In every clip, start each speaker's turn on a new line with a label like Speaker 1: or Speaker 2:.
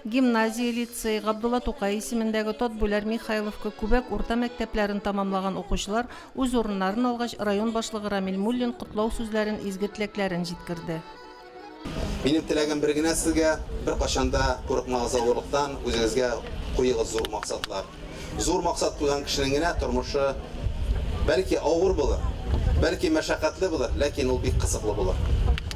Speaker 1: Гимназия, лицей, Габдулла Тукай исемендәге Татбүләр, Михайловка, Күбәк урта мәктәпләрен тәмамлаган укучылар үз урыннарын алгач, район башлыгы Рамил Муллин котлау сүзләрен, изге теләкләрен җиткерде.
Speaker 2: Минем теләгем бер генә сезгә, беркайчан да курыкмагыз авырлыктан, үзегезгә куегыз зур максатлар. Зур максат куйган кешенең генә тормышы, бәлки, авыр булыр, бәлки, мәшәкатьле булыр, ләкин ул бик кызыклы булыр.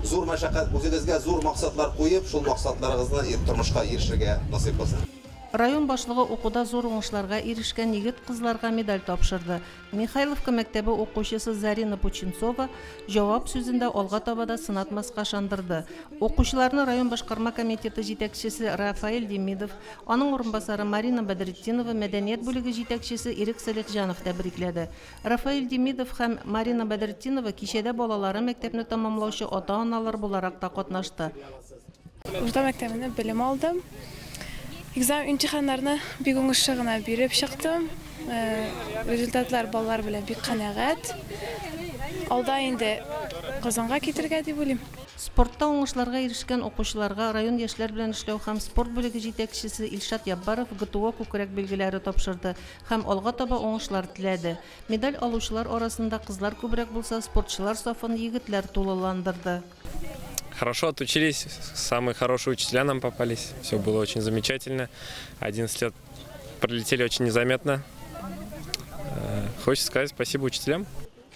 Speaker 2: Зур мәшәкать, үзегезгә зур максатлар куеп, шул максатларыгызны тормышка ирешергә насыйп булсын.
Speaker 1: Район башлыгы укуда зур уңышларга ирешкән егет-кызларга медаль тапшырды. Михайловка мәктәбе укучысы Зарина Пучинцова җавап сүзендә алга таба да сынатмаска ышандырды. Укучыларны район башкарма комитеты җитәкчесе Рафаэль Демидов, аның урынбасары Марина Бәдретдинова, мәдәният бүлеге җитәкчесе Ирек Салихҗанов тәбрикләде. Рафаэль Демидов һәм Марина Бәдретдинова кичәдә балалары мәктәпне тәмамлаучы ата-аналар буларак та катнашты.
Speaker 3: Урта мәктәбендә белем алдым. Экзамен, имтиханнарны бик уңышлы гына биреп чыктым. Результатлар балалар белән бик канәгать. Алда инде Казанга китергә дип уйлыйм.
Speaker 1: Спортта уңышларга ирешкән укучыларга район яшьләр белән эшләү һәм спорт бүлеге җитәкчесе Илшат Яббаров ГТО күкрәк билгеләре тапшырды һәм алга таба уңышлар теләде. Медаль алучылар арасында кызлар күбрәк булса, спортчылар сафын егетләр тулыландырды.
Speaker 4: Хорошо отучились, самые хорошие учителя нам попались, все было очень замечательно. 11 лет пролетели очень незаметно. Э, хочется сказать спасибо учителям.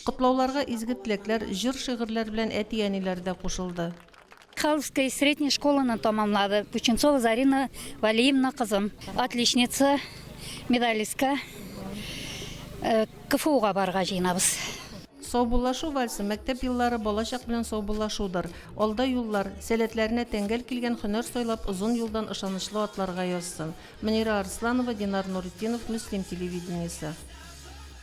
Speaker 1: Котлауларга изге теләкләр, җыр-шигырьләр белән әти-әниләр дә кушылды.
Speaker 5: Михайловская средняя школаны тамамлады. Пучинцова Зарина Валиевна кызым. Отличница, медалистка. Э, КФУга барырга җыенабыз.
Speaker 1: Саубуллашу вальсы мәктәп еллары балачак белән саубуллашудыр. Алда юллар, сәләтләренә тәңгәл килгән һөнәр сайлап озын юлдан ышанычлы атларга язсын. Мөнирә Арсланова, Динар Нуретдинов, Мөслим телевидениесе.